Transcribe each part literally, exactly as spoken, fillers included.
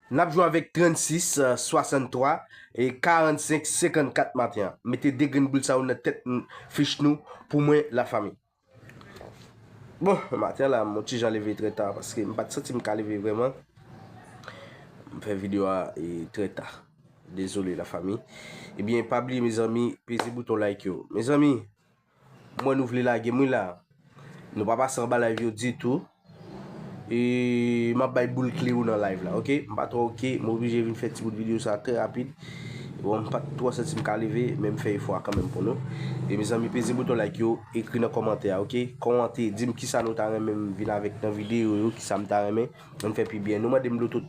N ap jwe avèk trannsis, swasanntwa e karannsenk senkannkat maten an. Mete de grenn boul sa yo nan tèt n- fich nou pou mwen, lafanmi. Bon, maten an la, m on ti jan leve trè ta paske m pa t santi m ka leve vrèman. M fè videyo a e, trè ta. Dezole, lafanmi. Ebyen, pa bliye, mezanmi, peze bouton like yo. Mezanmi, m wè nou vle lage m wi la. Nou pa pase anba live yo ditou. E m ap bay boul kle yo nan live la, oke? M pa twò oke, m oblije vin fè ti bout videyo sa trè rapid. Bon, m pa t twò santi m ka leve, men m fè efò a kanmenm pou nou. E mezanmi, peze bouton like yo, ekri nan kòmantè a, oke? Kòmante, di m kisa nou ta renmen m vin avèk nan videyo yo, kisa m ta renmen nou fè pi byen. Nou mande m loto,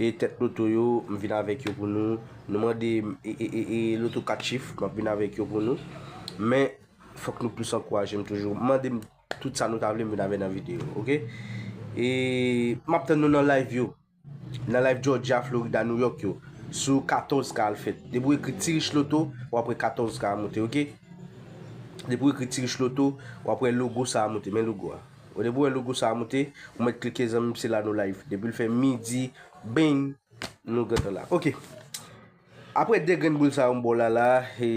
e tèt loto yo, m vin avèk yo pou nou. Nou mande m e, e, e, e loto kat chif, m ap vin avèk yo pou nou. Men, fòk nou plis ankouraje m toujou. Mande m tout sa nou ta vle m vin avè nan videyo, oke? E m ap tann nou nan live yo. Nan live Georgia, Florida, New York yo. Sou katòz K al fèt. Depi w ekri Ti Rich Loto, w ap wè katòz K a moute, oke? Depi w ekri Ti Rich Loto, w ap wè logo sa a moute. Men logo a. Ou depi w wè logo sa a moute, ou mèt klike zanmi m, se la nou live. Depi l fè midi, bing, nou gentan la. Oke. Apre de grenn boul sa yo m ba w la la, e,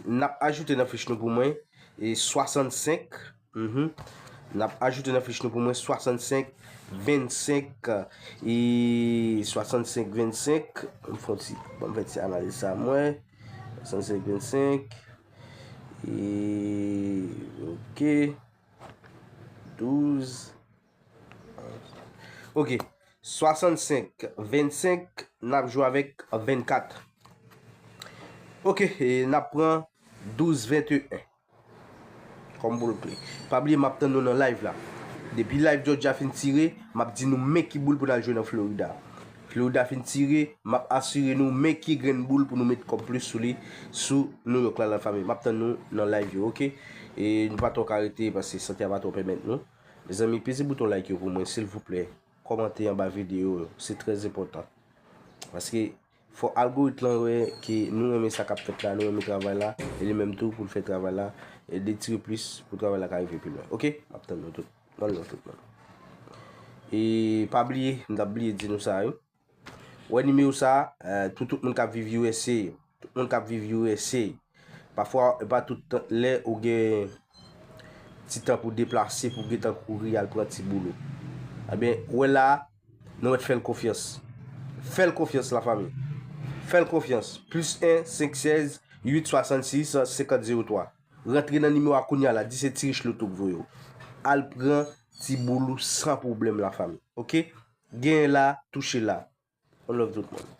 n ap ajoute nan fich nou pou mwen, e, swasannsenk, mhm. N ap ajoute nan fich nou pou mwen swasannsenk, vennsenk, e, swasannsenk, vennsenk. M fè ti, ban m fè ti analiz sa mwen. Swasannsenk, vennsenk. E, oke. Douz. Oke. Swasannsenk, vennsenk, n ap jwe avèk vennkat. Oke, e n ap pran douz venteyen kòm boul kle. Pa bliye, m ap tann nou nan live la. Depi live Georgia fin tire, m ap di nou men ki boul pou n al jwe nan Florida. Florida fin tire, m ap asire nou men ki grenn boul pou nou met kòb plis sou li, sou New York la, lafanmi. M ap tann nou nan live yo, oke? E nou pa twò ka rete, paske sante a pa twò pèmèt nou. Mezanmi, peze bouton like yo pou mwen, silvouplè. Kòmante anba videyo yo, se trè enpòtan. Paske fò algoritm lan wè ke nou renmen sa k ap fèt la, nou renmen travay la, e li menm tou pou l fè travay la, e detire plis pou travay la ka rive pi lwen. Oke? M ap tann nou tout. One love tout moun. E pa bliye, m t ap bliye di nou sa, wi. Wè nimewo sa, e, pou tout moun k ap viv U S A, tout moun k ap viv U S A. Pafwa, e pa tout tan, lè ou gen ti tan pou deplase, pou gentan kouri al pran ti boul ou. Ebyen, ou wè la, nou mèt fè l konfyans. Fè l konfyans, lafanmi. Fè l konfyans. Plis en, senk sèz, uit swasannsis, senkant zewo twa. Rantre nan nimewo a kounye a la, di se Ti Rich Loto k voye w. Al pran ti boul ou san pwoblèm, lafanmi. Oke? Genyen la, touche la. One love tout moun.